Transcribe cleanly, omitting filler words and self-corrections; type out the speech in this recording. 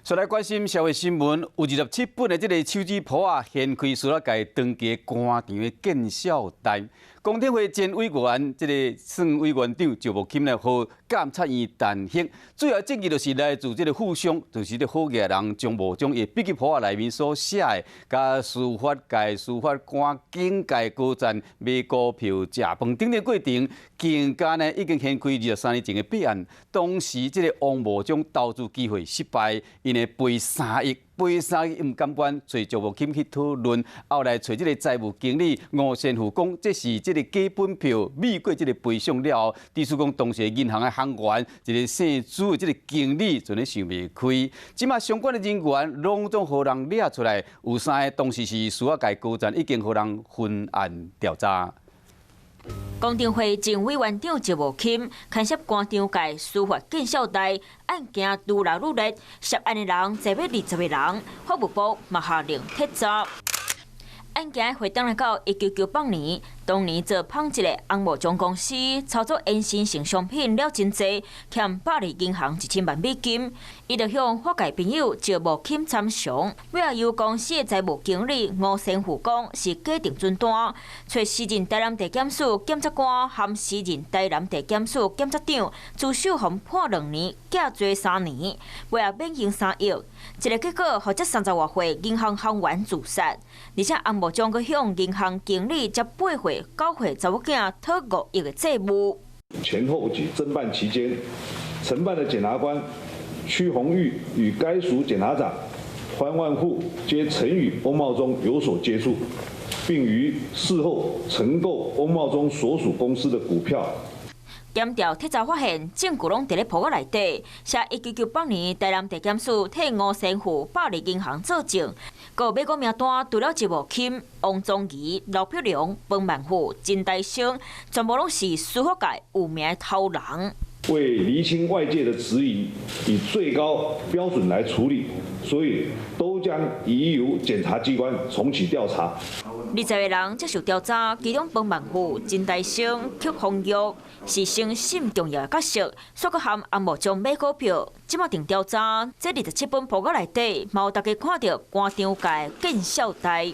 再來關心社會新聞，有27本的這个手指簿仔，掀開司法界長期官場的見笑代。公聽會前委員，這个算委員長趙慕欽呢，予監察院彈劾，主要證據就是來自這个富商，就是這个好額人張茂忠伊筆記簿仔內面所寫的，佮司法界司法官警界高層買股票、食飯等等過程，更加呢已經掀開23年前的弊案。當時這个王茂忠投資機會失敗，𪜶會賠三億。賠三億毋甘願，揣趙慕欽去討論，後來揣這个財務經理吳先富講，這是這个假本票，美過這个賠償了後，指出講當時銀行的行員，一个姓朱的這个經理，就咧想袂開。這馬相關的人員攏總予人掠出來，有三个當時是司法界高層，已經予人分案調查。公聽會前委員長趙慕欽牽涉官場界司法見笑代案件愈來愈熱，涉案的人濟欲20個人，法務部嘛下令徹查。案件回轉來到1998年，當年做紡織的紅毛將公司操作延伸性商品了真濟，欠百利銀行1000萬美金，伊就向法界朋友趙慕欽參詳，尾仔由公司的財務經理吳先富講是假定存單，揣時任台南地檢署檢察官含時任台南地檢署檢察長朱秀宏判2年，減罪3年，尾仔免刑3億，這个結果，予這30外歲銀行行員自殺，而且紅毛將閣向銀行經理這8歲、9歲查某囝討5億的債務。前後及偵辦期間，承辦的檢察官屈宏玉與該署檢察長潘萬富皆曾與翁茂忠有所接觸，並於事後承購翁茂忠所屬公司的股票。檢調徹查發現，證據攏佇咧簿仔內底。寫1998年台南地檢署替吳先富百利銀行作證，閣買股名單除了趙慕欽、王宗儀、劉碧龍、彭萬富、陳大生，全部攏是司法界有名的頭人。為釐清外界的質疑，以最高標準來處理，所以都將移由檢察機關重啟調查。20個人接受調查，其中彭萬富、陳大生、曲宏玉是誠信重要的角色，煞閣含紅毛將買股票，這馬正調查。這27本簿仔內底，嘛予大家看著官場界見笑代。